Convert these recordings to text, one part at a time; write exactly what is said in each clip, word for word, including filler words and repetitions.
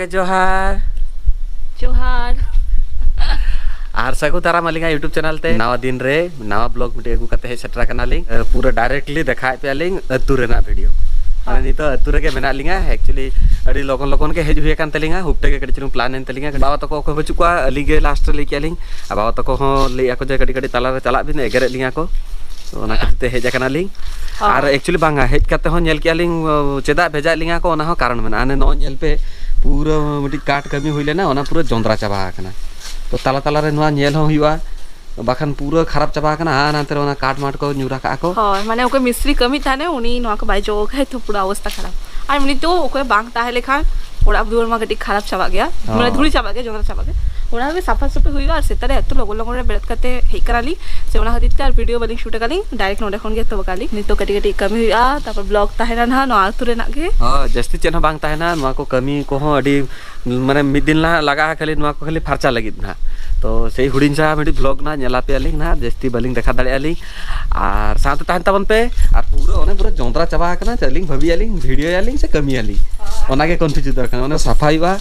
ᱡᱚᱦᱟᱨ᱾ ᱡᱚᱦᱟᱨ᱾ ᱟᱨ ᱥᱟᱹᱜᱩᱱ ᱫᱟᱨᱟᱢ ᱟᱹᱞᱤᱧᱟᱜ YouTube ᱪᱮᱱᱮᱞ ᱛᱮ᱾ ᱱᱟᱣᱟ ᱫᱤᱱ ᱨᱮ ᱱᱟᱣᱟ ᱵᱞᱚᱜ ᱢᱤᱫᱴᱮᱡ ᱟᱹᱜᱩ ᱠᱟᱛᱮ ᱦᱮᱡ ᱥᱮᱴᱮᱨ ᱟᱠᱟᱱᱟᱞᱤᱧ᱾ ᱮ, ᱯᱩᱨᱟᱹ ᱰᱟᱭᱨᱮᱠᱴᱞᱤ ᱫᱮᱠᱷᱟᱣᱮᱫ ᱯᱮᱭᱟᱞᱤᱧ ᱟᱹᱛᱩ ᱨᱮᱱᱟᱜ ᱵᱷᱤᱰᱤᱭᱳ᱾ ᱢᱟᱱᱮ ᱱᱤᱛᱚᱜ ᱟᱹᱛᱩ ᱨᱮᱜᱮ ᱢᱮᱱᱟᱜ ᱞᱤᱧᱟ᱾ ᱮᱠᱪᱩᱭᱮᱞᱤ ᱟᱹᱰᱤ ᱞᱚᱜᱚᱱ ᱞᱚᱜᱚᱱ ᱜᱮ ᱦᱮᱡ ᱦᱩᱭ ᱟᱠᱟᱱ ᱛᱟᱹᱞᱤᱧᱟ, ᱦᱩᱯᱴᱟᱹ ᱜᱮ ᱠᱟᱹᱴᱤᱡ ᱪᱩᱞᱩᱝ ᱯᱞᱟᱱ ᱮᱱ ᱛᱟᱹᱞᱤᱧᱟ᱾ ᱵᱟᱵᱟ ᱛᱟᱠᱚ ᱚᱠᱚᱭ ᱵᱟᱹᱪᱩᱜ ᱠᱚᱣᱟ, ᱟᱹᱞᱤᱧ ᱜᱮ ᱞᱟᱥᱴ ᱨᱮ ᱞᱟᱹᱭ ᱠᱮᱜᱼᱟ ᱞᱤᱧ᱾ ᱟᱨ ᱵᱟᱵᱟ ᱛᱟᱠᱚ ᱦᱚᱸ ᱞᱟᱹᱭᱮᱫᱼᱟ ᱠᱚ ᱡᱮ ᱠᱟᱹᱴᱤᱡ ᱠᱟᱹᱴᱤᱡ ᱛᱟᱞᱟᱨᱮ ᱪᱟᱞᱟᱜ ᱵᱤᱱ, ᱮᱜᱮᱨᱮᱫ ᱞᱤᱧᱟ ᱠᱚ᱾ ᱛᱚ ᱚᱱᱟ ᱠᱷᱟᱹᱛᱤᱨ ᱛᱮ ᱦᱮᱡ ᱟᱠᱟᱱᱟᱞᱤᱧ᱾ ᱦᱚᱸ᱾ ᱟᱨ ᱮᱠᱪᱩᱭᱮᱞᱤ ᱵᱟᱝᱟ, ᱦᱮᱡ ᱠᱟᱛᱮ ᱦᱚᱸ ᱧᱮᱞ ᱠᱮᱜᱼᱟ ᱞᱤᱧ, ᱚ, ᱪᱮᱫᱟᱜ ᱵᱷᱮᱡᱟᱭᱮᱫ ᱞᱤᱧᱟ ᱠᱚ, ᱚᱱᱟ ᱦᱚᱸ ᱠᱟᱨᱚᱱ ᱢᱮᱱᱟᱜᱼᱟ᱾ ᱦᱟᱱᱮ ᱱᱚᱜᱼᱚᱭ ᱧᱮᱞ ᱯᱮ, ᱯᱩᱨᱟᱹ ᱢᱤᱫᱴᱤᱡ ᱠᱟᱴ ᱠᱟᱹᱢᱤ ᱦᱩᱭ ᱞᱮᱱᱟ, ᱚᱱᱟ ᱯᱩᱨᱟᱹ ᱡᱚᱸᱫᱽᱨᱟ ᱪᱟᱵᱟ ᱟᱠᱟᱱᱟ᱾ ᱛᱚ ᱛᱟᱞᱟ ᱛᱟᱞᱟ ᱨᱮ ᱱᱚᱣᱟ ᱧᱮᱞ ᱦᱚᱸ ᱦᱩᱭᱩᱜᱼᱟ, ᱵᱟᱠᱷᱟᱱ ᱯᱩᱨᱟᱹ ᱠᱷᱟᱨᱟᱯ ᱪᱟᱵᱟ ᱟᱠᱟᱱᱟ᱾ ᱦᱟᱱᱟ ᱱᱟᱱᱛᱮ ᱨᱮ ᱚᱱᱟ ᱠᱟᱴ ᱢᱟᱴ ᱠᱚ ᱧᱩᱨ ᱟᱠᱟᱜᱼᱟ ᱠᱚ᱾ ᱦᱳᱭ, ᱢᱟᱱᱮ ᱚᱠᱚᱭ ᱢᱤᱥᱛᱨᱤ ᱠᱟᱹᱢᱤ ᱛᱟᱦᱮᱱᱟ, ᱩᱱᱤ ᱱᱚᱣᱟ ᱠᱚ ᱵᱟᱭ ᱡᱚᱜ ᱠᱷᱟᱡ ᱛᱚ ᱯᱩᱨᱟᱹ ᱚᱵᱚᱥᱛᱟ ᱠᱷᱟᱨᱟᱯ᱾ ᱟᱨ ᱮᱢᱱᱤ ᱛᱚ ᱚᱠᱚᱭ ᱵᱟᱝ ᱛᱟᱦᱮᱸ ᱞᱮᱠᱷᱟᱱ ᱚᱲᱟᱜ ᱫᱩᱣᱟᱹᱨ ᱢᱟ ᱠᱟᱹᱴᱤᱡ ᱠᱷᱟᱨᱟᱯ ᱪᱟᱵᱟᱜ ᱜᱮᱭᱟ, ᱢᱟᱱᱮ ᱦᱳᱭ᱾ ᱫᱷᱩᱲᱤ ᱪᱟᱵᱟᱜ ᱜᱮᱭᱟ, ᱡᱚᱸᱫᱽᱨᱟ ᱪᱟᱵᱟᱜ ᱜᱮᱭᱟ᱾ ᱚᱱᱟ ᱜᱮ ᱥᱟᱯᱷᱟ ᱥᱟᱹᱯᱷᱤ ᱦᱩᱭᱩᱜᱼᱟ, ᱟᱨ ᱥᱮᱛᱟᱜ ᱨᱮ ᱮᱛᱚ ᱞᱚᱜᱚᱱ ᱞᱚᱜᱚᱱ ᱨᱮ ᱵᱮᱨᱮᱫ ᱠᱟᱛᱮ ᱦᱮᱡ ᱠᱟᱱᱟᱞᱤᱧ, ᱥᱮ ᱚᱱᱟ ᱠᱷᱟᱹᱛᱤᱨ ᱛᱮ ᱟᱨ ᱵᱷᱤᱰᱤᱭᱳ ᱵᱟᱹᱞᱤᱧ ᱥᱩᱴ ᱟᱠᱟᱫ ᱞᱤᱧ, ᱰᱟᱭᱨᱮᱠᱴ ᱱᱚᱸᱰᱮ ᱠᱷᱚᱱ ᱜᱮ ᱮᱛᱚᱦᱚᱵ ᱟᱠᱟᱫ ᱞᱤᱧ᱾ ᱱᱤᱛᱚᱜ ᱠᱟᱹᱴᱤᱡ ᱠᱟᱹᱴᱤᱡ ᱠᱟᱹᱢᱤ ᱦᱩᱭᱩᱜᱼᱟ, ᱛᱟᱨᱯᱚᱨ ᱵᱞᱚᱜ ᱛᱟᱦᱮᱱᱟ ᱱᱟᱦᱟᱜ ᱱᱚᱣᱟ ᱟᱹᱛᱩ ᱨᱮᱱᱟᱜ ᱜᱮ᱾ ᱦᱳᱭ, ᱡᱟᱹᱥᱛᱤ ᱪᱮᱫ ᱦᱚᱸ ᱵᱟᱝ ᱛᱟᱦᱮᱱᱟ, ᱱᱚᱣᱟ ᱠᱚ ᱠᱟᱹᱢᱤ ᱠᱚᱦᱚᱸ ᱟᱹᱰᱤ, ᱢᱟᱱᱮ ᱢᱤᱫ ᱫᱤᱱ ᱞᱟᱦᱟᱜ ᱞᱟᱜᱟᱜᱼᱟ ᱠᱷᱟᱹᱞᱤ ᱱᱚᱣᱟ ᱠᱚ ᱠᱷᱟᱹᱞᱤ ᱯᱷᱟᱨᱪᱟ ᱞᱟᱹᱜᱤᱫ ᱱᱟᱦᱟᱜ᱾ ᱛᱚ ᱥᱮᱭ ᱦᱩᱰᱤᱧ ᱥᱟᱦᱟ ᱢᱤᱫᱴᱤᱡ ᱵᱞᱚᱜ ᱱᱟᱦᱟᱜ ᱧᱮᱞ ᱟᱯᱮᱭᱟᱞᱤᱧ ᱱᱟᱦᱟᱜ, ᱡᱟᱹᱥᱛᱤ ᱵᱟᱹᱞᱤᱧ ᱫᱮᱠᱷᱟ ᱫᱟᱲᱮᱭᱟᱜᱼᱟ ᱞᱤᱧ᱾ ᱟᱨ ᱥᱟᱶᱛᱮ ᱛᱟᱦᱮᱱ ᱛᱟᱵᱚᱱ ᱯᱮ, ᱟᱨ ᱯᱩᱨᱟᱹ ᱚᱱᱮ ᱯᱩᱨᱟᱹ ᱡᱚᱸᱫᱽᱨᱟ ᱪᱟᱵᱟ ᱟᱠᱟᱱᱟ, ᱪᱮᱫ ᱞᱤᱧ ᱵᱷᱟᱹᱵᱤᱭᱟᱞᱤᱧ, ᱵᱷᱤᱰᱤᱭᱳᱭᱟᱞᱤᱧ ᱥᱮ ᱠᱟᱹᱢᱤᱭᱟᱞᱤᱧ, ᱚᱱᱟᱜᱮ ᱠᱚᱱᱯᱷᱤᱭᱩᱡᱽ ᱩᱛᱟᱹᱨ ᱠᱟᱱᱟ᱾ ᱚᱱᱮ ᱥᱟᱯᱷᱟ ᱦᱩᱭᱩᱜᱼᱟ,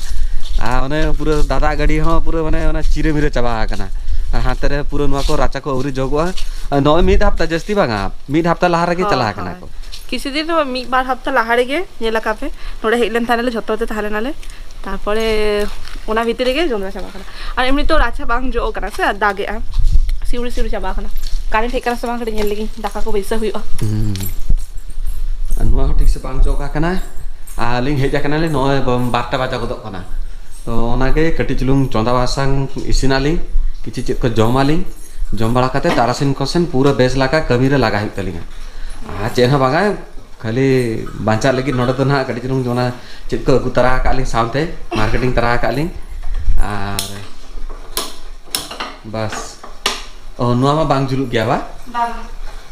ᱟᱨ ᱚᱱᱮ ᱯᱩᱨᱟᱹ ᱫᱟᱫᱟ ᱜᱟᱹᱰᱤ ᱦᱚᱸ ᱯᱩᱨᱟᱹ ᱢᱟᱱᱮ ᱚᱱᱟ ᱪᱤᱨᱟᱹ ᱢᱤᱨᱟᱹ ᱪᱟᱵᱟ ᱟᱠᱟᱱᱟ᱾ ᱟᱨ ᱦᱟᱱᱛᱮ ᱨᱮ ᱯᱩᱨᱟᱹ ᱱᱚᱣᱟ ᱠᱚ ᱨᱟᱪᱟ ᱠᱚ ᱟᱹᱣᱨᱤ ᱡᱚᱜᱚᱜᱼᱟ᱾ ᱟᱨ ᱱᱚᱜᱼᱚᱭ ᱢᱤᱫ ᱦᱟᱯᱛᱟ, ᱡᱟᱹᱥᱛᱤ ᱵᱟᱝᱟ, ᱢᱤᱫ ᱦᱟᱯᱛᱟ ᱞᱟᱦᱟ ᱨᱮᱜᱮ ᱦᱳᱭ, ᱪᱟᱞᱟᱣ ᱟᱠᱟᱱᱟ ᱦᱳᱭ᱾ ᱠᱚ᱾ ᱠᱤᱪᱷᱩ ᱫᱤᱱ ᱦᱚᱸ, ᱢᱤᱫ ᱵᱟᱨ ᱦᱟᱯᱛᱟ ᱞᱟᱦᱟ ᱨᱮᱜᱮ ᱧᱮᱞ ᱟᱠᱟᱫ ᱯᱮ, ᱱᱚᱰᱮ ᱦᱮᱡ ᱞᱮᱱ ᱛᱟᱦᱮᱱᱟᱞᱮ, ᱡᱷᱚᱛᱚ ᱛᱮ ᱛᱟᱦᱮᱸ ᱞᱮᱱᱟᱞᱮ᱾ ᱛᱟᱨᱯᱚᱨᱮ ᱚᱱᱟ ᱵᱷᱤᱛᱤᱨ ᱨᱮᱜᱮ ᱡᱚᱸᱫᱽᱨᱟ ᱪᱟᱵᱟ ᱟᱠᱟᱱᱟ᱾ ᱟᱨ ᱮᱢᱱᱤ ᱛᱚ ᱨᱟᱪᱟ ᱵᱟᱝ ᱡᱚᱜ ᱠᱟᱱᱟ ᱥᱮ, ᱟᱨ ᱫᱟᱜᱮᱜᱼᱟ, ᱥᱤᱣᱲᱤ ᱥᱤᱣᱲᱤ ᱪᱟᱵᱟ ᱟᱠᱟᱱᱟ᱾ ᱠᱟᱨᱮᱱᱴ ᱦᱮᱡ ᱠᱟᱱᱟ ᱥᱮ ᱵᱟᱝ, ᱠᱟᱹᱴᱤᱡ ᱧᱮᱞ ᱞᱮᱜᱤᱧ, ᱫᱟᱠᱟ ᱠᱚ ᱵᱟᱹᱭᱥᱟᱹᱣ ᱦᱩᱭᱩᱜᱼᱟ᱾ ᱦᱩᱸ᱾ ᱟᱨ ᱱᱚᱣᱟ ᱦᱚᱸ ᱴᱷᱤᱠ ᱥᱮ ᱵᱟᱝ ᱡᱚᱜ ᱟᱠᱟᱱᱟ᱾ ᱟᱨ ᱟᱹᱞᱤᱧ ᱦᱮᱡ ᱟᱠᱟᱱᱟᱞᱤᱧ, ᱱᱚᱜᱼᱚᱭ ᱵᱟᱨᱴᱟ ᱵᱟᱡᱟᱣ ᱜᱚᱫᱚᱜ ᱠᱟᱱᱟ᱾ ᱛᱚ ᱚᱱᱟᱜᱮ ᱠᱟᱹᱴᱤᱡ ᱪᱩᱞᱩᱝ ᱪᱚᱸᱫᱟ ᱵᱟᱥᱟᱝ ᱤᱥᱤᱱᱟᱞᱤᱧ, ᱠᱤᱪᱷᱩ ᱪᱮᱫ ᱠᱚ ᱡᱚᱢᱟᱞᱤᱧ᱾ ᱡᱚᱢ ᱵᱟᱲᱟ ᱠᱟᱛᱮ ᱛᱟᱨᱟᱥᱤᱧ ᱠᱚ ᱥᱮᱱ ᱯᱩᱨᱟᱹ ᱵᱮᱥ ᱞᱮᱠᱟ ᱠᱟᱹᱢᱤ ᱨᱮ ᱞᱟᱜᱟ ᱦᱩᱭᱩᱜ ᱛᱟᱹᱞᱤᱧᱟ᱾ ᱟᱨ ᱪᱮᱫ ᱦᱚᱸ ᱵᱟᱝᱟ, ᱠᱷᱟᱹᱞᱤ ᱵᱟᱧᱪᱟᱜ ᱞᱟᱹᱜᱤᱫ ᱱᱚᱰᱮ ᱫᱚ ᱱᱟᱦᱟᱜ ᱠᱟᱹᱴᱤᱡ ᱪᱩᱞᱩᱝ ᱚᱱᱟ ᱪᱮᱫ ᱠᱚ ᱟᱹᱜᱩ ᱛᱟᱨᱟ ᱟᱠᱟᱫ ᱞᱤᱧ ᱥᱟᱶᱛᱮ, ᱢᱟᱨᱠᱮᱴᱤᱝ ᱛᱟᱨᱟ ᱟᱠᱟᱫ ᱞᱤᱧ᱾ ᱟᱨ ᱵᱟᱥ᱾ ᱚ, ᱱᱚᱣᱟ ᱢᱟ ᱵᱟᱝ ᱡᱩᱞᱩᱜ ᱜᱮᱭᱟ ᱵᱟ? ᱵᱟᱝ,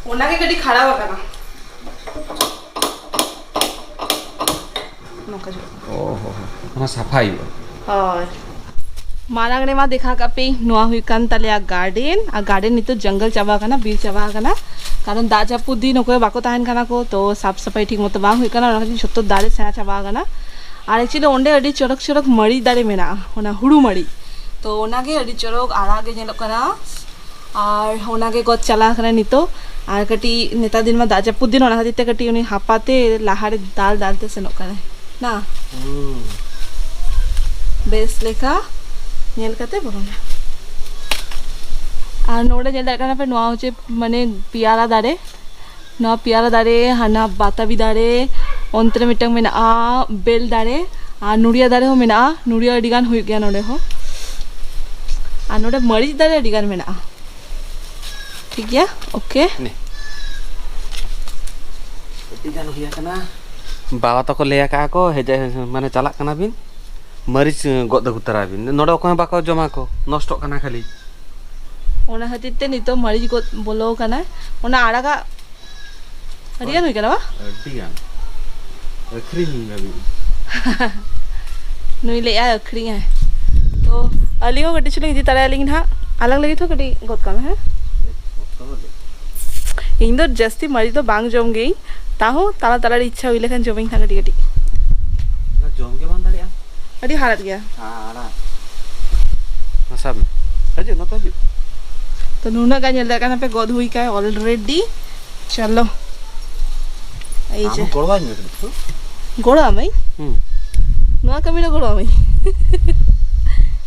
ᱚᱱᱟᱜᱮ ᱠᱟᱹᱴᱤᱡ ᱠᱷᱟᱨᱟᱯ ᱟᱠᱟᱱᱟ᱾ ᱱᱚᱝᱠᱟ ᱡᱩᱞᱩᱜ ᱠᱟᱱᱟ᱾ ᱚ ᱦᱚ ᱦᱚ᱾ ᱚᱱᱟ ᱥᱟᱯᱷᱟᱭ ᱦᱩᱭᱩᱜᱼᱟ᱾ ᱦᱳᱭ᱾ ᱢᱟᱲᱟᱝ ᱨᱮᱢᱟ ᱫᱮᱠᱷᱟᱣ ᱠᱟᱜ ᱯᱮ, ᱱᱚᱣᱟ ᱦᱩᱭᱩᱜ ᱠᱟᱱ ᱛᱟᱞᱮᱭᱟ ᱜᱟᱨᱰᱮᱱ᱾ ᱟᱨ ᱜᱟᱨᱰᱮᱱ ᱱᱤᱛᱚᱜ ᱡᱚᱝᱜᱚᱞ ᱪᱟᱵᱟ ᱟᱠᱟᱱᱟ, ᱵᱤᱨ ᱪᱟᱵᱟ ᱟᱠᱟᱱᱟ, ᱠᱟᱨᱚᱱ ᱫᱟᱜ ᱡᱟᱹᱯᱩᱫ ᱫᱤᱱ ᱚᱠᱚᱭ ᱵᱟᱠᱚ ᱛᱟᱦᱮᱱ ᱠᱟᱱᱟ ᱠᱚ, ᱛᱚ ᱥᱟᱯ ᱥᱟᱯᱷᱟᱭ ᱴᱷᱤᱠ ᱢᱚᱛᱚ ᱵᱟᱝ ᱦᱩᱭᱩᱜ ᱠᱟᱱᱟ, ᱚᱱᱟ ᱠᱷᱟᱹᱛᱤᱨ ᱡᱷᱚᱛᱚ ᱫᱟᱨᱮ ᱥᱮᱬᱟ ᱪᱟᱵᱟ ᱟᱠᱟᱱᱟ᱾ ᱟᱨ actually ᱚᱸᱰᱮ ᱟᱹᱰᱤ ᱪᱚᱨᱚᱠ ᱪᱚᱨᱚᱠ ᱢᱟᱹᱨᱤᱪ ᱫᱟᱨᱮ ᱢᱮᱱᱟᱜᱼᱟ, ᱚᱱᱟ ᱦᱩᱲᱩ ᱢᱟᱹᱨᱤᱪ᱾ ᱛᱚ ᱚᱱᱟᱜᱮ ᱟᱹᱰᱤ ᱪᱚᱨᱚᱠ ᱟᱨᱟᱜ ᱜᱮ ᱧᱮᱞᱚᱜ ᱠᱟᱱᱟ᱾ ᱟᱨ ᱚᱱᱟᱜᱮ ᱜᱚᱫ ᱪᱟᱞᱟᱣ ᱠᱟᱱᱟ ᱱᱤᱛᱚᱜ᱾ ᱟᱨ ᱠᱟᱹᱴᱤᱡ ᱱᱮᱛᱟᱨ ᱫᱤᱱ ᱢᱟ ᱫᱟᱜ ᱡᱟᱹᱯᱩᱫ ᱫᱤᱱ, ᱚᱱᱟ ᱠᱷᱟᱹᱛᱤᱨ ᱛᱮ ᱠᱟᱹᱴᱤᱡ ᱩᱱᱤ ᱦᱟᱯᱟᱛᱮ ᱞᱟᱦᱟᱨᱮ ᱫᱟᱞ ᱫᱟᱞ ᱛᱮ ᱥᱮᱱᱚᱜ ᱠᱟᱱᱟᱭ ᱱᱟ᱾ ᱦᱩᱸ᱾ ᱵᱮᱥ ᱞᱮᱠᱟ ᱧᱮᱞ ᱠᱟᱛᱮ ᱵᱚᱞᱚᱱᱟ᱾ ᱟᱨ ᱱᱚᱰᱮ ᱧᱮᱞ ᱫᱟᱲᱮᱭᱟᱜ ᱠᱟᱱᱟ ᱯᱮ, ᱱᱚᱣᱟ ᱦᱚᱪᱪᱷᱮ ᱢᱟᱱᱮ ᱯᱮᱭᱟᱨᱟ ᱫᱟᱨᱮ᱾ ᱱᱚᱣᱟ ᱯᱮᱭᱟᱨᱟ ᱫᱟᱨᱮ, ᱦᱟᱱᱟ ᱵᱟᱛᱟᱵᱤ ᱫᱟᱨᱮ, ᱚᱱᱛᱮ ᱨᱮ ᱢᱤᱫᱴᱟᱝ ᱢᱮᱱᱟᱜᱼᱟ ᱵᱮᱞ ᱫᱟᱨᱮ, ᱟᱨ ᱱᱚᱲᱤᱭᱟ ᱫᱟᱨᱮ ᱦᱚᱸ ᱢᱮᱱᱟᱜᱼᱟ᱾ ᱱᱚᱲᱤᱭᱟ ᱟᱹᱰᱤ ᱜᱟᱱ ᱦᱩᱭᱩᱜ ᱜᱮᱭᱟ ᱱᱚᱰᱮ ᱦᱚᱸ᱾ ᱟᱨ ᱱᱚᱰᱮ ᱢᱟᱹᱨᱤᱪ ᱫᱟᱨᱮ ᱟᱹᱰᱤ ᱜᱟᱱ ᱢᱮᱱᱟᱜᱼᱟ᱾ ᱴᱷᱤᱠ ᱜᱮᱭᱟ, ᱳᱠᱮ᱾ ᱱᱮ᱾ ᱟᱹᱰᱤ ᱜᱟᱱ ᱦᱩᱭ ᱟᱠᱟᱱᱟ᱾ ᱵᱟᱵᱟ ᱛᱟᱠᱚ ᱞᱟᱹᱭ ᱟᱠᱟᱫᱼᱟ ᱠᱚ, ᱦᱮᱡ, ᱢᱟᱱᱮ ᱪᱟᱞᱟᱜ ᱠᱟᱱᱟ ᱵᱤᱱ, ᱢᱟᱹᱨᱤᱪ ᱜᱚᱫ ᱟᱹᱜᱩ ᱛᱚᱨᱟᱭ ᱵᱤᱱ᱾ ᱱᱚᱰᱮ ᱚᱠᱚᱭ ᱦᱚᱸ ᱵᱟᱠᱚ ᱡᱚᱢᱟ ᱠᱚ, ᱱᱚᱥᱴᱚᱜ ᱠᱟᱱᱟ ᱠᱷᱟᱹᱞᱤ᱾ ᱚᱱᱟ ᱠᱷᱟᱹᱛᱤᱨ ᱛᱮ ᱱᱤᱛᱚᱜ ᱢᱟᱹᱨᱤᱪ ᱜᱚᱫ ᱵᱚᱞᱚ ᱟᱠᱟᱱᱟ᱾ ᱚᱱᱟ ᱟᱲᱟᱜᱟᱜ ᱟᱹᱰᱤ ᱜᱟᱱ ᱦᱩᱭ ᱠᱟᱱᱟ ᱵᱟ? ᱟᱹᱰᱤ ᱜᱟᱱ᱾ ᱟᱹᱠᱷᱨᱤᱧ ᱞᱟᱹᱜᱤᱫ᱾ ᱱᱩᱭ ᱞᱟᱹᱭᱮᱫᱼᱟᱭ ᱟᱹᱠᱷᱨᱤᱧᱟᱭ᱾ ᱛᱚ ᱟᱹᱞᱤᱧ ᱦᱚᱸ ᱠᱟᱹᱴᱤᱡ ᱪᱩᱞᱩᱝ ᱤᱫᱤ ᱛᱟᱨᱟᱭᱟᱞᱤᱧ ᱱᱟᱦᱟᱜ᱾ ᱟᱞᱟᱝ ᱞᱟᱹᱜᱤᱫ ᱦᱚᱸ ᱠᱟᱹᱴᱤᱡ ᱜᱚᱫ ᱠᱟᱜ ᱢᱮ, ᱦᱮᱸ? ᱤᱧ ᱫᱚ ᱡᱟᱹᱥᱛᱤ ᱢᱟᱹᱨᱤᱪ ᱫᱚ ᱵᱟᱝ ᱡᱚᱢ ᱜᱮᱭᱟᱹᱧ, ᱛᱟᱦᱚᱸ ᱛᱟᱞᱟ ᱛᱟᱞᱟ ᱨᱮ ᱤᱪᱪᱷᱟ ᱦᱩᱭ ᱞᱮᱠᱷᱟᱱ ᱡᱚᱢᱟᱹᱧ ᱱᱟᱦᱟᱜ ᱠᱟᱹᱴᱤᱡ ᱠᱟᱹᱴᱤᱡ᱾ ᱚᱱᱟ ᱡᱚᱢ ᱜᱮ ᱵᱟᱝ ᱫᱟᱲᱮᱭᱟᱜᱼᱟ᱾ ᱟᱹᱰᱤ ᱦᱟᱲᱦᱟᱫ ᱜᱮᱭᱟ᱾ ᱦᱟᱲᱦᱟᱫ᱾ ᱚᱱᱟ ᱥᱟᱵ ᱢᱮ᱾ ᱦᱤᱡᱩᱜ, ᱱᱚᱛᱮ ᱦᱤᱡᱩᱜ᱾ ᱛᱚ ᱱᱩᱱᱟᱹᱜ ᱜᱟᱱ ᱧᱮᱞ ᱫᱟᱲᱮᱭᱟᱜ ᱠᱟᱱᱟ ᱯᱮ, ᱜᱚᱫ ᱦᱩᱭ ᱠᱟᱭ already᱾ ᱪᱚᱞᱚ᱾ ᱮᱭ ᱟᱢ ᱡᱮ᱾ ᱦᱚᱸ ᱜᱚᱲᱚᱣᱟᱹᱧ ᱢᱮ ᱠᱟᱹᱴᱤᱡ ᱛᱚ᱾ ᱜᱚᱲᱚ ᱟᱢᱟᱹᱧ? ᱦᱩᱸ᱾ ᱱᱚᱣᱟ ᱠᱟᱹᱢᱤ ᱨᱮ ᱜᱚᱲᱚ ᱟᱢᱟᱹᱧ?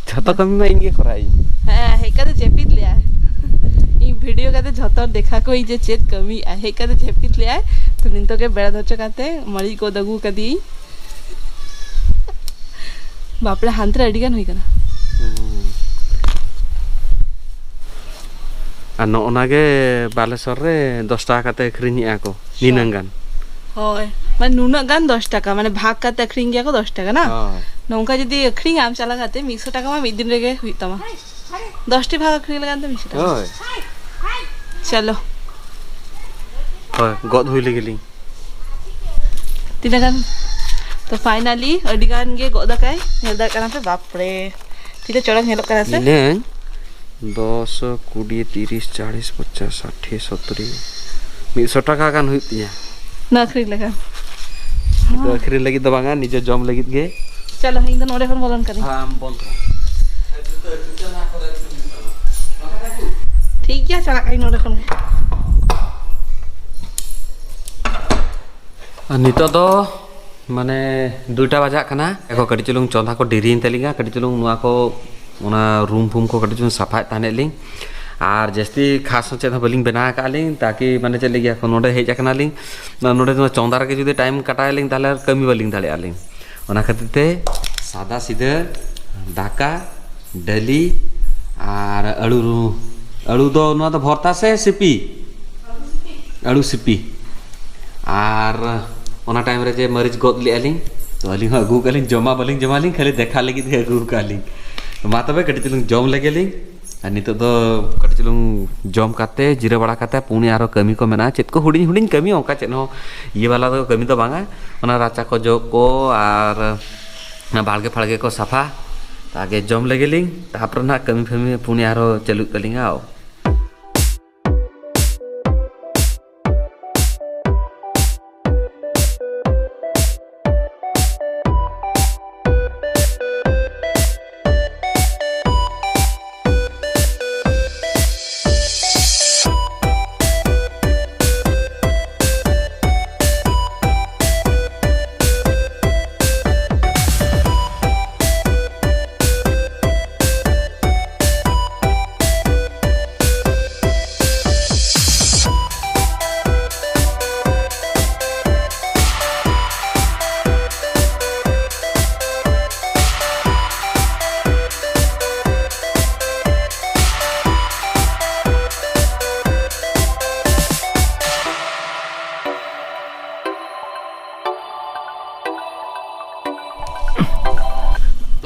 ᱡᱷᱚᱛᱚ ᱠᱟᱹᱢᱤ ᱢᱟ ᱤᱧ ᱜᱮ ᱠᱚᱨᱟᱣ ᱤᱧ᱾ ᱦᱮᱸ, ᱦᱮᱡ ᱠᱟᱛᱮ ᱡᱟᱹᱯᱤᱫ ᱞᱮᱭᱟᱭ᱾ ᱤᱧ video ᱠᱟᱛᱮ ᱡᱷᱚᱛᱚ ᱦᱚᱲ ᱫᱮᱠᱷᱟ ᱠᱚᱣᱟᱧ ᱡᱮ ᱪᱮᱫ ᱠᱟᱹᱢᱤᱭᱮᱫᱼᱟᱭ᱾ ᱦᱮᱡ ᱠᱟᱛᱮ ᱡᱟᱹᱯᱤᱫ ᱞᱮᱭᱟᱭ᱾ ᱛᱚ ᱱᱤᱛᱚᱜ ᱜᱮ ᱵᱮᱲᱟ ᱫᱷᱚᱨᱪᱚ ᱠᱟᱛᱮ ᱢᱟᱹᱨᱤᱪ ᱜᱚᱫ ᱟᱹᱜᱩ ᱠᱟᱫᱤᱭᱟᱹᱧ᱾ ᱵᱟᱯᱨᱮ, ᱦᱟᱱᱛᱮ ᱨᱮ ᱟᱹᱰᱤ ᱜᱟᱱ ᱦᱩᱭ ᱠᱟᱱᱟ᱾ ᱦᱩᱸ᱾ ᱟᱨ ᱱᱚᱜᱼᱚ ᱱᱟ ᱜᱮ ᱵᱟᱞᱮᱥᱚᱨ ᱨᱮ ᱫᱚᱥ ᱴᱟᱠᱟ ᱠᱟᱛᱮ ᱟᱹᱠᱷᱨᱤᱧᱮᱜᱼᱟ ᱠᱚ ᱱᱤᱱᱟᱹᱝ ᱜᱟᱱ᱾ ᱦᱳᱭ, ᱢᱟᱱᱮ ᱱᱩᱱᱟᱹᱜ ᱜᱟᱱ ᱫᱚᱥ ᱴᱟᱠᱟ, ᱢᱟᱱᱮ ᱵᱷᱟᱜᱽ ᱠᱟᱛᱮ ᱟᱹᱠᱷᱨᱤᱧ ᱜᱮᱭᱟ ᱠᱚ ᱫᱚᱥ ᱴᱟᱠᱟ ᱱᱟ? ᱦᱳᱭ᱾ ᱱᱚᱝᱠᱟ ᱡᱩᱫᱤ ᱟᱹᱠᱷᱨᱤᱧᱟᱢ ᱪᱟᱞᱟᱣ ᱠᱟᱛᱮ ᱢᱤᱫᱥᱚ ᱴᱟᱠᱟ ᱢᱟ ᱢᱤᱫ ᱫᱤᱱ ᱨᱮᱜᱮ ᱦᱩᱭᱩᱜ ᱛᱟᱢᱟ᱾ ᱫᱚᱥ ᱴᱤ ᱵᱷᱟᱜᱽ ᱟᱹᱠᱷᱨᱤᱧ ᱞᱮᱠᱷᱟᱱ ᱫᱚ ᱢᱤᱫᱥᱚ ᱴᱟᱠᱟ᱾ ᱦᱳᱭ᱾ ᱪᱚᱞᱚ᱾ ᱦᱳᱭ, ᱜᱚᱫ ᱦᱩᱭ ᱞᱮᱜᱮ ᱞᱤᱧ᱾ ᱛᱤᱱᱟᱹᱜ ᱜᱟᱱ? ᱛᱚ finally ᱟᱹᱰᱤ ᱜᱟᱱ ᱜᱮ ᱜᱚᱫ ᱟᱠᱟᱭ, ᱧᱮᱞ ᱫᱟᱲᱮᱭᱟᱜ ᱠᱟᱱᱟ ᱯᱮ, ᱵᱟᱯ ᱨᱮ, ᱛᱤᱱᱟᱹᱜ ᱪᱚᱨᱚᱠ ᱧᱮᱞᱚᱜ ᱠᱟᱱᱟ ᱥᱮ? ᱤᱱᱟᱹᱝ ᱫᱚᱥ, ᱠᱩᱲᱤ, ᱛᱤᱨᱤᱥ, ᱪᱟᱞᱤᱥ, ᱯᱚᱧᱪᱟᱥ, ᱥᱟᱴᱷᱤ, ᱥᱚᱛᱛᱚᱨᱤ, ᱢᱤᱫᱥᱚ ᱴᱟᱠᱟ ᱜᱟᱱ ᱦᱩᱭᱩᱜ ᱛᱤᱧᱟ᱾ ᱱᱚᱣᱟ ᱟᱹᱠᱷᱨᱤᱧ ᱞᱮᱠᱷᱟᱱ? ᱫᱚ ᱟᱹᱠᱷᱨᱤᱧ ᱞᱟᱹᱜᱤᱫ ᱫᱚ ᱵᱟᱝᱟ, ᱱᱤᱡᱮ ᱡᱚᱢ ᱞᱟᱹᱜᱤᱫ ᱜᱮ᱾ ᱪᱚᱞᱚ, ᱤᱧ ᱫᱚ ᱱᱚᱰᱮ ᱠᱷᱚᱱ ᱵᱚᱞᱚᱱ ᱠᱟᱹᱱᱟᱹᱧ᱾ ᱟᱢ ᱵᱚᱱ ᱛᱚᱨᱟ᱾ ᱴᱷᱤᱠ ᱜᱮᱭᱟ, ᱪᱟᱞᱟᱜ ᱠᱟᱹᱧ ᱱᱚᱰᱮ ᱠᱷᱚᱱ ᱜᱮ᱾ ᱟᱨ ᱱᱤᱛᱚᱜ ᱫᱚ ᱢᱟᱱᱮ ᱫᱩᱭᱴᱟ ᱵᱟᱡᱟᱜ ᱠᱟᱱᱟ᱾ ᱮᱠᱷᱚᱱ ᱠᱟᱹᱴᱤᱡ ᱪᱩᱞᱩᱝ ᱪᱚᱸᱫᱟ ᱠᱚ ᱰᱮᱨᱤᱭᱮᱱ ᱛᱟᱹᱞᱤᱧᱟ, ᱠᱟᱹᱴᱤᱡ ᱪᱩᱞᱩᱝ ᱱᱚᱣᱟ ᱠᱚ, ᱚᱱᱟ ᱨᱩᱢ ᱯᱷᱩᱢ ᱠᱚ ᱠᱟᱹᱴᱤᱡ ᱪᱩᱞᱩᱝ ᱥᱟᱯᱷᱟᱭᱮᱫ ᱛᱟᱦᱮᱸᱫ ᱞᱤᱧ᱾ ᱟᱨ ᱡᱟᱹᱥᱛᱤ ᱠᱷᱟᱥ ᱦᱚᱸ ᱪᱮᱫ ᱦᱚᱸ ᱵᱟᱹᱞᱤᱧ ᱵᱮᱱᱟᱣ ᱟᱠᱟᱫᱼᱟ ᱞᱤᱧ, ᱛᱟᱠᱤ ᱢᱟᱱᱮ ᱪᱮᱫ ᱞᱟᱹᱜᱤᱫ ᱮᱠᱷᱚᱱ ᱱᱚᱰᱮ ᱦᱮᱡ ᱟᱠᱟᱱᱟᱞᱤᱧ, ᱱᱚᱰᱮ ᱱᱚᱣᱟ ᱪᱚᱸᱫᱟ ᱨᱮᱜᱮ ᱡᱩᱫᱤ ᱴᱟᱭᱤᱢ ᱠᱟᱴᱟᱭᱟᱞᱤᱧ, ᱛᱟᱦᱚᱞᱮ ᱟᱨ ᱠᱟᱹᱢᱤ ᱵᱟᱹᱞᱤᱧ ᱫᱟᱲᱮᱭᱟᱜᱼᱟ ᱞᱤᱧ᱾ ᱚᱱᱟ ᱠᱷᱟᱹᱛᱤᱨ ᱛᱮ ᱥᱟᱫᱟ ᱥᱤᱫᱟᱹ ᱫᱟᱠᱟ, ᱰᱟᱹᱞᱤ ᱟᱨ ᱟᱹᱲᱩ ᱨᱩ-, ᱟᱹᱲᱩ ᱫᱚ ᱱᱚᱣᱟ ᱫᱚ ᱵᱷᱚᱨᱛᱟ ᱥᱮ ᱥᱤᱯᱤ? ᱟᱹᱲᱩ ᱥᱤᱯᱤ᱾ ᱟᱨ ᱚᱱᱟ ᱴᱟᱭᱤᱢ ᱨᱮ ᱡᱮ ᱢᱟᱹᱨᱤᱪ ᱜᱚᱫ ᱞᱮᱜᱼᱟ ᱞᱤᱧ, ᱛᱚ ᱟᱹᱞᱤᱧ ᱦᱚᱸ ᱟᱹᱜᱩ ᱠᱟᱜᱼᱟ ᱞᱤᱧ, ᱡᱚᱢᱟ ᱵᱟᱹᱞᱤᱧ ᱡᱚᱢᱟ ᱞᱤᱧ, ᱠᱷᱟᱹᱞᱤ ᱫᱮᱠᱷᱟ ᱞᱟᱹᱜᱤᱫ ᱜᱮ ᱟᱹᱜᱩ ᱠᱟᱜᱼᱟ ᱞᱤᱧ᱾ ᱢᱟ ᱛᱚᱵᱮ ᱠᱟᱹᱴᱤᱡ ᱪᱩᱞᱩᱝ ᱡᱚᱢ ᱞᱮᱜᱮ ᱞᱤᱧ᱾ ᱟᱨ ᱱᱤᱛᱚᱜ ᱫᱚ ᱠᱟᱹᱴᱤᱡ ᱪᱩᱞᱩᱝ ᱡᱚᱢ ᱠᱟᱛᱮ, ᱡᱤᱨᱟᱹ ᱵᱟᱲᱟ ᱠᱟᱛᱮ, ᱯᱩᱱᱮ ᱟᱨᱦᱚᱸ ᱠᱟᱹᱢᱤ ᱠᱚ ᱢᱮᱱᱟᱜᱼᱟ, ᱪᱮᱫ ᱠᱚ ᱦᱩᱰᱤᱧ ᱦᱩᱰᱤᱧ ᱠᱟᱹᱢᱤ, ᱚᱱᱠᱟ ᱪᱮᱫ ᱦᱚᱸ ᱤᱭᱟᱹ ᱵᱟᱞᱟ ᱫᱚ ᱠᱟᱹᱢᱤ ᱫᱚ ᱵᱟᱝᱟ᱾ ᱚᱱᱟ ᱨᱟᱪᱟ ᱠᱚ ᱡᱚᱜ ᱠᱚ ᱟᱨ ᱚᱱᱟ ᱵᱟᱲᱜᱮ ᱯᱷᱟᱲᱜᱮ ᱠᱚ ᱥᱟᱯᱷᱟ᱾ ᱟᱜᱮ ᱡᱚᱢ ᱞᱮᱜᱮ ᱞᱤᱧ, ᱛᱟᱨᱯᱚᱨᱮ ᱱᱟᱦᱟᱜ ᱠᱟᱹᱢᱤ ᱯᱷᱟᱹᱢᱤ ᱯᱩᱱᱮ ᱟᱨᱦᱚᱸ ᱪᱟᱹᱞᱩᱜ ᱛᱟᱹᱞᱤᱧᱟ᱾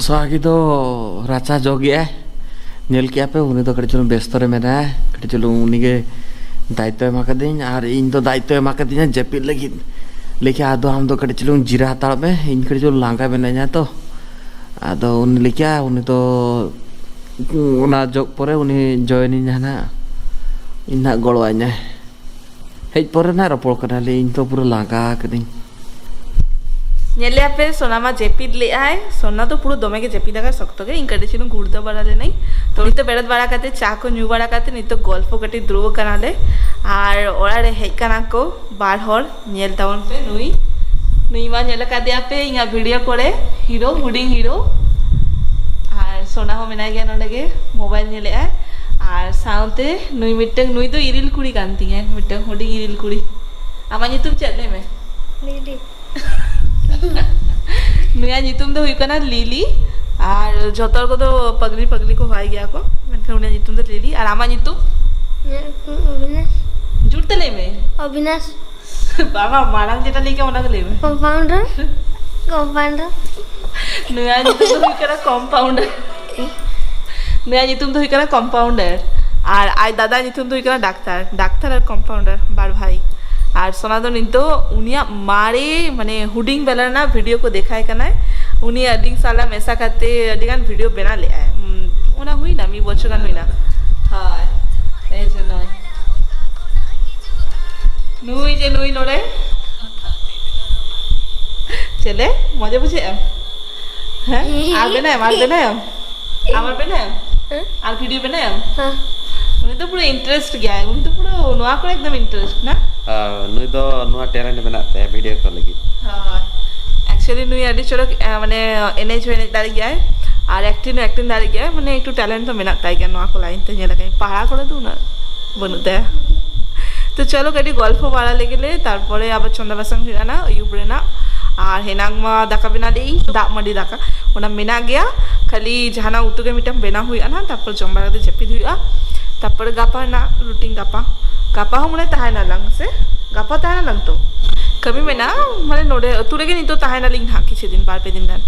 ᱥᱟᱦᱟᱜᱤ ᱫᱚ ᱨᱟᱪᱟ ᱡᱚᱜᱮᱜᱼᱟᱭ᱾ ᱧᱮᱞ ᱠᱮᱜᱼᱟ ᱯᱮ, ᱩᱱᱤ ᱫᱚ ᱠᱟᱹᱴᱤᱡ ᱪᱩᱞᱩᱝ ᱵᱮᱥᱛᱚ ᱨᱮ ᱢᱮᱱᱟᱭᱟ᱾ ᱠᱟᱹᱴᱤᱡ ᱪᱩᱞᱩᱝ ᱩᱱᱤᱜᱮ ᱫᱟᱭᱤᱛᱛᱚ ᱮᱢ ᱟᱠᱟᱫᱤᱧ, ᱟᱨ ᱤᱧ ᱫᱚ ᱫᱟᱭᱤᱛᱛᱚ ᱮᱢ ᱟᱠᱟᱫᱤᱧᱟ ᱡᱟᱹᱯᱤᱫ ᱞᱟᱹᱜᱤᱫ᱾ ᱞᱟᱹᱭ ᱠᱮᱜᱼᱟ, "ᱟᱫᱚ ᱟᱢ ᱫᱚ ᱠᱟᱹᱴᱤᱡ ᱪᱩᱞᱩᱝ ᱡᱤᱨᱟᱹ ᱦᱟᱛᱟᱲᱚᱜ ᱢᱮ, ᱤᱧ ᱠᱟᱹᱴᱤᱡ ᱪᱩᱞᱩᱝ ᱞᱟᱸᱜᱟ ᱢᱮᱱᱟᱧᱟ ᱛᱚ᱾" ᱟᱫᱚ ᱩᱱᱤ ᱞᱟᱹᱭ ᱠᱮᱜᱼᱟ, ᱩᱱᱤ ᱫᱚ ᱚᱱᱟ ᱡᱚᱜ ᱯᱚᱨᱮ ᱩᱱᱤ ᱡᱚᱭᱮᱱᱤᱧ ᱱᱟᱦᱟᱜ, ᱤᱧ ᱱᱟᱦᱟᱜ ᱜᱚᱲᱚᱣᱟᱹᱧᱟᱭ᱾ ᱦᱮᱡ ᱯᱚᱨᱮ ᱱᱟᱦᱟᱜ ᱨᱚᱯᱚᱲ ᱠᱟᱱᱟᱞᱮ, ᱤᱧ ᱛᱚ ᱯᱩᱨᱟᱹ ᱞᱟᱸᱜᱟ ᱠᱟᱹᱱᱟᱹᱧ᱾ ᱧᱮᱞᱮᱭᱟ ᱯᱮ, ᱥᱳᱱᱟ ᱢᱟ ᱡᱟᱹᱯᱤᱫ ᱞᱮᱜᱼᱟᱭ᱾ ᱥᱳᱱᱟ ᱫᱚ ᱯᱩᱨᱟᱹ ᱫᱚᱢᱮ ᱜᱮ ᱡᱟᱹᱯᱤᱫ ᱟᱠᱟᱫ ᱥᱚᱠᱛᱚ ᱜᱮ᱾ ᱤᱧ ᱠᱟᱹᱴᱤᱡ ᱪᱩᱞᱩᱝ ᱜᱩᱲᱫᱟᱹ ᱵᱟᱲᱟ ᱞᱮᱱᱟᱹᱧ᱾ ᱛᱚ, ᱱᱤᱛᱚᱜ ᱵᱮᱨᱮᱫ ᱵᱟᱲᱟ ᱠᱟᱛᱮ, ᱪᱟ ᱠᱚ ᱧᱩ ᱵᱟᱲᱟ ᱠᱟᱛᱮ, ᱱᱤᱛᱚᱜ ᱜᱚᱞᱯᱷᱚ ᱠᱟᱹᱴᱤᱡ ᱫᱩᱲᱩᱵ ᱟᱠᱟᱱᱟᱞᱮ᱾ ᱟᱨ ᱚᱲᱟᱜ ᱨᱮ ᱦᱮᱡ ᱠᱟᱱᱟ ᱠᱚ ᱵᱟᱨ ᱦᱚᱲ᱾ ᱧᱮᱞ ᱛᱟᱵᱚᱱ ᱯᱮ, ᱱᱩᱭ, ᱱᱩᱭ ᱢᱟ ᱧᱮᱞ ᱟᱠᱟᱫᱮᱭᱟ ᱯᱮ ᱤᱧᱟᱹᱜ ᱵᱷᱤᱰᱤᱭᱳ ᱠᱚᱨᱮ, ᱦᱤᱨᱳ, ᱦᱩᱰᱤᱧ ᱦᱤᱨᱳ᱾ ᱟᱨ ᱥᱳᱱᱟ ᱦᱚᱸ ᱢᱮᱱᱟᱭ ᱜᱮᱭᱟ ᱱᱚᱰᱮ ᱜᱮ, ᱢᱳᱵᱟᱭᱤᱞ ᱧᱮᱞᱮᱫᱼᱟᱭ᱾ ᱟᱨ ᱥᱟᱶᱛᱮ ᱱᱩᱭ ᱢᱤᱫᱴᱟᱝ, ᱱᱩᱭ ᱫᱚ ᱤᱨᱤᱞ ᱠᱩᱲᱤ ᱠᱟᱱ ᱛᱤᱧᱟᱹᱭ, ᱢᱤᱫᱴᱟᱝ ᱦᱩᱰᱤᱧ ᱤᱨᱤᱞ ᱠᱩᱲᱤ᱾ ᱟᱢᱟᱜ ᱧᱩᱛᱩᱢ ᱪᱮᱫ, ᱞᱟᱹᱭ ᱢᱮ? ᱞᱤᱞᱤ᱾ ᱱᱩᱭᱟᱜ ᱧᱩᱛᱩᱢ ᱫᱚ ᱦᱩᱭᱩᱜ ᱠᱟᱱᱟ ᱞᱤᱞᱤ᱾ ᱟᱨ ᱡᱷᱚᱛᱚ ᱦᱚᱲ ᱠᱚᱫᱚ ᱯᱟᱜᱽᱞᱤ ᱯᱟᱜᱽᱞᱤ ᱠᱚ ᱦᱚᱦᱚᱭ ᱜᱮᱭᱟ ᱠᱚ, ᱢᱮᱱᱠᱷᱟᱱ ᱩᱱᱤᱭᱟᱜ ᱧᱩᱛᱩᱢ ᱫᱚ ᱞᱤᱞᱤ᱾ ᱟᱨ ᱟᱢᱟᱜ ᱧᱩᱛᱩᱢ? ᱤᱧᱟᱹᱜ ᱧᱩᱛᱩᱢ ᱚᱵᱤᱱᱟᱥ᱾ ᱡᱳᱨ ᱛᱮ ᱞᱟᱹᱭ ᱢᱮ᱾ ᱚᱵᱤᱱᱟᱥ᱾ ᱵᱟᱵᱟ, ᱢᱟᱲᱟᱝ ᱡᱮᱴᱟ ᱞᱟᱹᱭ ᱠᱮᱫ ᱚᱱᱟ ᱜᱮ ᱞᱟᱹᱭ ᱢᱮ᱾ ᱠᱚᱢᱯᱟᱣᱩᱱᱰᱟᱨ᱾ ᱠᱚᱢᱯᱟᱣᱩᱱᱰᱟᱨ᱾ ᱱᱩᱭᱟᱜ ᱧᱩᱛᱩᱢ ᱫᱚ ᱦᱩᱭᱩᱜ ᱠᱟᱱᱟ ᱠᱚᱢᱯᱟᱣᱩᱱᱰᱟᱨ᱾ ᱱᱩᱭᱟᱜ ᱧᱩᱛᱩᱢ ᱫᱚ ᱦᱩᱭᱩᱜ ᱠᱟᱱᱟ ᱠᱚᱢᱯᱟᱣᱩᱱᱰᱟᱨ᱾ ᱟᱨ ᱟᱡ ᱫᱟᱫᱟ ᱧᱩᱛᱩᱢ ᱫᱚ ᱦᱩᱭᱩᱜ ᱠᱟᱱᱟ ᱰᱟᱠᱛᱟᱨ᱾ ᱰᱟᱠᱛᱟᱨ ᱟᱨ ᱠᱚᱢᱯᱟᱣᱩᱱᱰᱟᱨ, ᱵᱟᱨ ᱵᱷᱟᱭ᱾ ᱟᱨ ᱥᱳᱱᱟ ᱫᱚ ᱱᱤᱛᱚᱜ ᱩᱱᱤᱭᱟᱜ ᱢᱟᱨᱮ, ᱢᱟᱱᱮ, ᱦᱩᱰᱤᱧ ᱵᱮᱞᱟ ᱨᱮᱱᱟᱜ ᱵᱷᱤᱰᱤᱭᱳ ᱠᱚ ᱫᱮᱠᱷᱟᱭ ᱠᱟᱱᱟᱭ᱾ ᱩᱱᱤ ᱟᱹᱞᱤᱧ ᱥᱟᱞᱟᱜ ᱢᱮᱥᱟ ᱠᱟᱛᱮ ᱟᱹᱰᱤ ᱜᱟᱱ ᱵᱷᱤᱰᱤᱭᱳ ᱵᱮᱱᱟᱣ ᱞᱮᱜᱼᱟᱭ᱾ ᱩᱸ, ᱚᱱᱟ ᱦᱩᱭᱱᱟ, ᱢᱤᱫ ᱵᱚᱪᱷᱚᱨ ᱜᱟᱱ ᱦᱩᱭᱱᱟ᱾ ᱦᱳᱭ, ᱮᱭ ᱡᱮ ᱱᱚᱜᱼᱚᱭ᱾ ᱱᱩᱭ ᱡᱮ ᱱᱩᱭ ᱱᱚᱰᱮ᱾ ᱪᱮᱞᱮ? ᱢᱚᱡᱟ ᱵᱩᱡᱷᱟᱹᱜᱼᱟ? ᱦᱮᱸ? ᱟᱨ ᱵᱮᱱᱟᱭᱟᱢ, ᱟᱨ ᱵᱮᱱᱟᱭᱟᱢ? ᱟᱵᱟᱨ ᱵᱮᱱᱟᱭᱟᱢ? ᱦᱮᱸ? ᱟᱨ ᱵᱷᱤᱰᱤᱭᱳ ᱵᱮᱱᱟᱭᱟᱢ? ᱦᱮᱸ᱾ ᱩᱱᱤ ᱫᱚ ᱯᱩᱨᱟᱹ ᱤᱱᱴᱟᱨᱮᱥᱴ ᱜᱮᱭᱟᱭ, ᱩᱱᱤ ᱫᱚ ᱯᱩᱨᱟᱹ ᱱᱚᱣᱟ ᱠᱚᱨᱮ ᱮᱠᱫᱚᱢ ᱤᱱᱴᱟᱨᱮᱥᱴ ᱱᱟ᱾ ᱦᱮᱸ, ᱱᱩᱭ ᱫᱚ ᱱᱚᱣᱟ ᱴᱮᱞᱮᱱᱴ ᱢᱮᱱᱟᱜ ᱛᱟᱭᱟ ᱵᱷᱤᱰᱤᱭᱳ ᱠᱚ ᱞᱟᱹᱜᱤᱫ᱾ ᱦᱳᱭ᱾ ᱮᱠᱪᱩᱭᱮᱞᱤ ᱱᱩᱭ ᱟᱹᱰᱤ ᱪᱚᱨᱚᱠ, ᱮ, ᱢᱟᱱᱮ, ᱮᱱᱮᱡ ᱦᱚᱸ ᱮᱱᱮᱡ ᱫᱟᱲᱮ ᱜᱮᱭᱟᱭ ᱟᱨ ᱮᱠᱴᱤᱝ ᱦᱚᱸ ᱮᱠᱴᱤᱝ ᱫᱟᱲᱮ ᱜᱮᱭᱟᱭ, ᱢᱟᱱᱮ, ᱮᱠᱴᱩ ᱴᱮᱞᱮᱱᱴ ᱫᱚ ᱢᱮᱱᱟᱜ ᱛᱟᱭ ᱜᱮᱭᱟ ᱱᱚᱣᱟ ᱠᱚ ᱞᱟᱭᱤᱱ ᱛᱮ, ᱧᱮᱞ ᱟᱠᱟᱫᱟᱹᱧ᱾ ᱯᱟᱲᱦᱟᱣ ᱠᱚᱨᱮ ᱫᱚ ᱩᱱᱟᱹᱜ ᱵᱟᱹᱱᱩᱜ ᱛᱟᱭᱟ᱾ ᱛᱚ ᱪᱚᱞᱚ ᱠᱟᱹᱴᱤᱡ ᱜᱚᱞᱯᱷᱚ ᱵᱟᱲᱟ ᱞᱮᱜᱮ ᱞᱮ, ᱛᱟᱨᱯᱚᱨᱮ ᱟᱵᱟᱨ ᱪᱚᱸᱫᱟ ᱵᱟᱥᱟᱝ ᱦᱩᱭᱩᱜᱼᱟ ᱱᱟ ᱟᱹᱭᱩᱵ ᱨᱮᱱᱟᱜ᱾ ᱟᱨ ᱦᱮᱱᱟᱝ ᱢᱟ ᱫᱟᱠᱟ ᱵᱮᱱᱟᱣ ᱞᱮᱫ ᱤᱧ, ᱫᱟᱜ ᱢᱟᱹᱰᱤ ᱫᱟᱠᱟ, ᱚᱱᱟ ᱢᱮᱱᱟᱜ ᱜᱮᱭᱟ, ᱠᱷᱟᱹᱞᱤ ᱡᱟᱦᱟᱱᱟᱜ ᱩᱛᱩ ᱜᱮ ᱢᱤᱫᱴᱟᱝ ᱵᱮᱱᱟᱣ ᱦᱩᱭᱩᱜᱼᱟ ᱱᱟ, ᱛᱟᱨᱯᱚᱨ ᱡᱚᱢ ᱵᱟᱲᱟ ᱠᱟᱛᱮ ᱡᱟᱹᱯᱤᱫ ᱦᱩᱭᱩᱜᱼᱟ᱾ ᱛᱟᱨᱯᱚᱨᱮ ᱜᱟᱯᱟ ᱨᱮᱱᱟᱜ ᱨᱩᱴᱤᱱ, ᱜᱟᱯᱟ, ᱜᱟᱯᱟ ᱦᱚᱸ ᱢᱟᱱᱮ ᱛᱟᱦᱮᱱᱟ ᱞᱟᱝ ᱥᱮ? ᱜᱟᱯᱟ ᱛᱟᱦᱮᱱᱟ ᱞᱟᱝ ᱛᱚ? ᱠᱟᱹᱢᱤ ᱢᱮᱱᱟᱜᱼᱟ, ᱢᱟᱱᱮ ᱱᱚᱰᱮ ᱟᱹᱛᱩ ᱨᱮᱜᱮ ᱱᱤᱛᱚᱜ ᱛᱟᱦᱮᱱᱟᱞᱤᱧ ᱱᱟᱦᱟᱜ ᱠᱤᱪᱷᱩ ᱫᱤᱱ, ᱵᱟᱨ ᱯᱮ ᱫᱤᱱ ᱜᱟᱱ᱾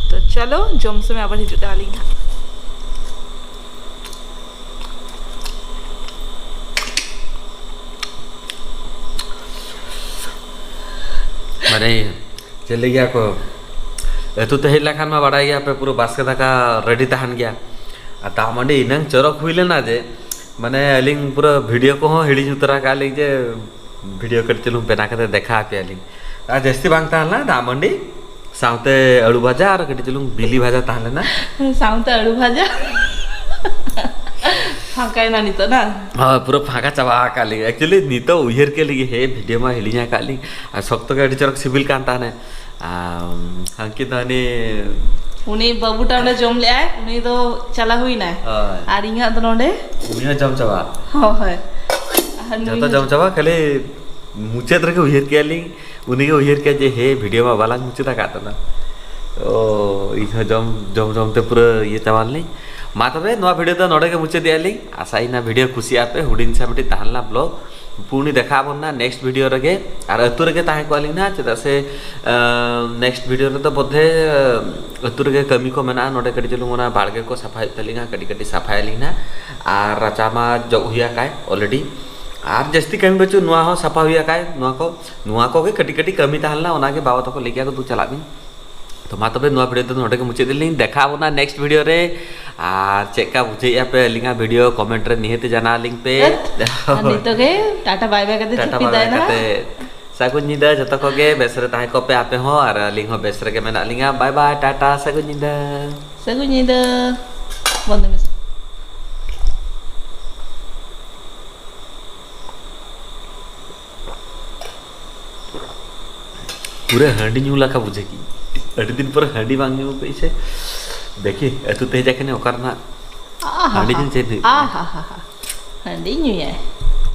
ᱛᱚ ᱪᱚᱞᱚ, ᱡᱚᱢ ᱥᱚᱢᱚᱭ ᱟᱵᱟᱨ ᱦᱤᱡᱩᱜ ᱛᱟᱨᱟᱞᱤᱧ ᱱᱟᱦᱟᱜ᱾ ᱢᱟᱱᱮ ᱪᱮᱫ ᱞᱟᱹᱭ ᱜᱮᱭᱟ ᱠᱚ, ᱟᱹᱛᱩ ᱛᱮ ᱦᱮᱡ ᱞᱮᱱᱠᱷᱟᱱ ᱢᱟ ᱵᱟᱲᱟᱭ ᱜᱮᱭᱟ ᱯᱮ, ᱯᱩᱨᱟᱹ ᱵᱟᱥᱠᱮ ᱫᱟᱠᱟ ᱨᱮᱰᱤ ᱛᱟᱦᱮᱱ ᱜᱮᱭᱟ᱾ ᱟᱨ ᱫᱟᱜ ᱢᱟᱹᱰᱤ ᱤᱱᱟᱹᱝ ᱪᱚᱨᱚᱠ ᱦᱩᱭ ᱞᱮᱱᱟ ᱡᱮ, ᱢᱟᱱᱮ, ᱟᱹᱞᱤᱧ ᱯᱩᱨᱟᱹ ᱵᱷᱤᱰᱤᱭᱳ ᱠᱚᱦᱚᱸ ᱦᱤᱲᱤᱧ ᱩᱛᱟᱹᱨ ᱟᱠᱟᱫ ᱞᱤᱧ ᱡᱮ ᱵᱷᱤᱰᱤᱭᱳ ᱠᱟᱹᱴᱤᱡ ᱪᱩᱞᱩᱝ ᱵᱮᱱᱟᱣ ᱠᱟᱛᱮ ᱫᱮᱠᱷᱟᱣ ᱟᱯᱮᱭᱟᱞᱤᱧ᱾ ᱟᱨ ᱡᱟᱹᱥᱛᱤ ᱵᱟᱝ ᱛᱟᱦᱮᱸ ᱞᱮᱱᱟ, ᱫᱟᱜ ᱢᱟᱹᱰᱤ ᱥᱟᱶᱛᱮ ᱟᱹᱞᱩ ᱵᱷᱟᱡᱟ ᱟᱨ ᱠᱟᱹᱴᱤᱡ ᱪᱩᱞᱩᱝ ᱵᱤᱞᱤ ᱵᱷᱟᱡᱟ ᱛᱟᱦᱮᱸ ᱞᱮᱱᱟ᱾ ᱥᱟᱶᱛᱮ ᱟᱹᱞᱩ ᱵᱷᱟᱡᱟ᱾ ᱯᱷᱟᱸᱠᱟᱭᱮᱱᱟ ᱱᱤᱛᱚᱜ ᱱᱟ᱾ ᱦᱳᱭ, ᱯᱩᱨᱟᱹ ᱯᱷᱟᱸᱠᱟ ᱪᱟᱵᱟ ᱟᱠᱟᱫ ᱞᱤᱧ᱾ Actually ᱱᱤᱛᱚᱜ ᱩᱭᱦᱟᱹᱨ ᱠᱮᱫ ᱞᱤᱧ, ᱦᱮ, ᱵᱷᱤᱰᱤᱭᱳ ᱢᱟ ᱦᱤᱲᱤᱧ ᱟᱠᱟᱫ ᱞᱤᱧ, ᱟᱨ ᱥᱚᱠᱛᱚ ᱜᱮ ᱟᱹᱰᱤ ᱪᱚᱨᱚᱠ ᱥᱤᱵᱤᱞ ᱠᱟᱱ ᱛᱟᱦᱮᱱᱟ᱾ ᱟᱨ ᱦᱟᱝᱠᱤ ᱫᱚ ᱦᱟᱱᱤ ᱩᱱᱤ ᱵᱟᱹᱵᱩᱴᱟ ᱚᱸᱰᱮ ᱡᱚᱢ ᱞᱮᱜᱼᱟᱭ, ᱩᱱᱤ ᱫᱚ ᱪᱟᱞᱟᱣ ᱦᱩᱭᱱᱟᱭ᱾ ᱦᱳᱭ᱾ ᱟᱨ ᱤᱧᱟᱹᱜ ᱫᱚ ᱱᱚᱰᱮ᱾ ᱩᱱᱤ ᱦᱚᱸ ᱡᱚᱢ ᱪᱟᱵᱟ᱾ ᱦᱳᱭ᱾ ᱟᱨ ᱱᱩᱭ ᱡᱚᱛᱚ ᱦᱚᱸ ᱡᱚᱢ ᱪᱟᱵᱟ, ᱠᱷᱟᱹᱞᱤ ᱢᱩᱪᱟᱹᱫ ᱨᱮᱜᱮ ᱩᱭᱦᱟᱹᱨ ᱠᱮᱜᱼᱟ ᱞᱤᱧ, ᱩᱱᱤᱜᱮ ᱩᱭᱦᱟᱹᱨ ᱠᱮᱜᱼᱟ ᱡᱮ, "ᱦᱮ, ᱵᱷᱤᱰᱤᱭᱳ ᱢᱟ ᱵᱟᱞᱟᱝ ᱢᱩᱪᱟᱹᱫ ᱟᱠᱟᱫ ᱛᱟᱞᱟᱝ᱾" ᱚ, ᱤᱧ ᱦᱚᱸ ᱡᱚᱢ, ᱡᱚᱢ, ᱡᱚᱢ ᱛᱮ ᱯᱩᱨᱟᱹ ᱤᱭᱟᱹ ᱪᱟᱵᱟ ᱞᱮᱱᱟᱹᱧ᱾ ᱢᱟ ᱛᱚᱵᱮ, ᱱᱚᱣᱟ ᱵᱷᱤᱰᱤᱭᱳ ᱫᱚ ᱱᱚᱰᱮ ᱜᱮ ᱢᱩᱪᱟᱹᱫ ᱮᱜᱼᱟ ᱞᱤᱧ᱾ ᱟᱥᱟᱭᱤᱧ ᱱᱚᱣᱟ ᱵᱷᱤᱰᱤᱭᱳ ᱠᱩᱥᱤᱭᱟᱜᱼᱟ ᱯᱮ, ᱦᱩᱰᱤᱧ ᱥᱮ ᱢᱤᱫᱴᱤᱡ ᱛᱟᱦᱮᱸ ᱞᱮᱱᱟ ᱵᱞᱚᱜ᱾ ᱯᱩᱱᱤ ᱫᱮᱠᱷᱟ ᱟᱵᱚᱱ ᱱᱟ ᱱᱮᱠᱥᱴ ᱵᱷᱤᱰᱤᱭᱳ ᱨᱮᱜᱮ᱾ ᱟᱨ ᱟᱹᱛᱩ ᱨᱮᱜᱮ ᱛᱟᱦᱮᱸ ᱠᱚᱜᱼᱟ ᱞᱤᱧ ᱱᱟ, ᱪᱮᱫᱟᱜ ᱥᱮ, ᱟᱸ, ᱱᱮᱠᱥᱴ ᱵᱷᱤᱰᱤᱭᱳ ᱨᱮᱫᱚ ᱵᱚᱫᱷᱮ, ᱟᱸ, ᱟᱹᱛᱩ ᱨᱮᱜᱮ ᱠᱟᱹᱢᱤ ᱠᱚ ᱢᱮᱱᱟᱜᱼᱟ᱾ ᱱᱚᱰᱮ ᱠᱟᱹᱴᱤᱡ ᱪᱩᱞᱩᱝ ᱚᱱᱟ ᱵᱟᱲᱜᱮ ᱠᱚ ᱥᱟᱯᱷᱟ ᱦᱩᱭᱩᱜ ᱛᱟᱹᱞᱤᱧᱟ, ᱠᱟᱹᱴᱤᱡ ᱠᱟᱹᱴᱤᱡ ᱥᱟᱯᱷᱟᱭᱟᱞᱤᱧ ᱱᱟ᱾ ᱟᱨ ᱨᱟᱪᱟ ᱢᱟ ᱡᱚᱜ ᱦᱩᱭ ᱟᱠᱟᱭ already᱾ ᱟᱨ ᱡᱟᱹᱥᱛᱤ ᱠᱟᱹᱢᱤ ᱵᱟᱹᱪᱩᱜ, ᱱᱚᱣᱟ ᱦᱚᱸ ᱥᱟᱯᱷᱟ ᱦᱩᱭ ᱟᱠᱟᱭ, ᱱᱚᱣᱟ ᱠᱚ, ᱱᱚᱣᱟ ᱠᱚᱜᱮ ᱠᱟᱹᱴᱤᱡ ᱠᱟᱹᱴᱤᱡ ᱠᱟᱹᱢᱤ ᱛᱟᱦᱮᱸ ᱞᱮᱱᱟ, ᱚᱱᱟᱜᱮ ᱵᱟᱵᱟ ᱛᱟᱠᱚ ᱞᱟᱹᱭ ᱠᱮᱜᱼᱟ ᱠᱚ, "ᱫᱩ ᱪᱟᱞᱟᱜ ᱵᱤᱱ᱾" ᱛᱚ ᱢᱟ ᱛᱚᱵᱮ, ᱱᱚᱣᱟ ᱵᱷᱤᱰᱤᱭᱳ ᱫᱚ ᱱᱚᱰᱮ ᱜᱮ ᱢᱩᱪᱟᱹᱫ ᱫᱟᱞᱤᱧ᱾ ᱫᱮᱠᱷᱟ ᱟᱵᱚᱱᱟ ᱱᱮᱠᱥᱴ ᱵᱷᱤᱰᱤᱭᱳ ᱨᱮ᱾ ᱟᱨ ᱪᱮᱫ ᱞᱮᱠᱟ ᱵᱩᱡᱷᱟᱹᱣᱮᱫᱼᱟ ᱯᱮ ᱟᱹᱞᱤᱧᱟᱜ ᱵᱷᱤᱰᱤᱭᱳ, ᱠᱚᱢᱮᱱᱴ ᱨᱮ ᱱᱤᱦᱟᱹᱛ ᱡᱟᱱᱟᱣ ᱟᱹᱞᱤᱧ ᱯᱮ᱾ ᱟᱨ ᱱᱤᱛᱚᱜ ᱜᱮ ᱴᱟᱴᱟ ᱵᱟᱭ ᱵᱟᱭ ᱠᱟᱛᱮ ᱴᱟᱴᱟ ᱛᱷᱩᱯᱤ ᱵᱟᱭ ᱵᱟᱭ ᱛᱟᱭᱱᱟ᱾ ᱠᱟᱛᱮ ᱥᱟᱹᱜᱩᱱ ᱧᱤᱫᱟᱹ ᱡᱚᱛᱚ ᱠᱚᱜᱮ᱾ ᱵᱮᱥ ᱨᱮ ᱛᱟᱦᱮᱸ ᱠᱚᱜ ᱯᱮ ᱟᱯᱮ ᱦᱚᱸ, ᱟᱨ ᱟᱹᱞᱤᱧ ᱦᱚᱸ ᱵᱮᱥ ᱨᱮᱜᱮ ᱢᱮᱱᱟᱜ ᱞᱤᱧᱟ᱾ ᱵᱟᱭ ᱵᱟᱭ, ᱴᱟᱴᱟ, ᱥᱟᱹᱜᱩᱱ ᱧᱤᱫᱟᱹ᱾ ᱥᱟᱹᱜᱩᱱ ᱧᱤᱫᱟᱹ᱾ ᱵᱚᱱᱫᱚ ᱢᱮᱥᱮ᱾ ᱯᱩᱨᱟᱹ ᱦᱟᱺᱰᱤ ᱧᱩ ᱞᱮᱠᱟ ᱵᱩᱡᱷᱟᱹᱜ ᱠᱤ᱾ ᱟᱹᱰᱤ ᱫᱤᱱ ᱯᱚᱨᱮ ᱦᱟᱺᱰᱤ ᱵᱟᱝ ᱧᱩ ᱠᱟᱹᱡ ᱥᱮ᱾ ᱫᱮᱠᱷᱤ, ᱟᱹᱛᱩ ᱛᱮ ᱦᱮᱡ ᱟᱠᱟᱱᱟ, ᱚᱠᱟ ᱨᱮᱱᱟᱜ ᱟᱦᱟ ᱦᱟᱺᱰᱤ ᱦᱟ᱾ ᱧᱩ ᱪᱮᱫ ᱦᱩᱭᱩᱜ ᱠᱟᱱᱟ? ᱟᱦᱟ ᱦᱟ ᱦᱟ᱾ ᱦᱟᱺᱰᱤ ᱧᱩᱭᱟᱭ᱾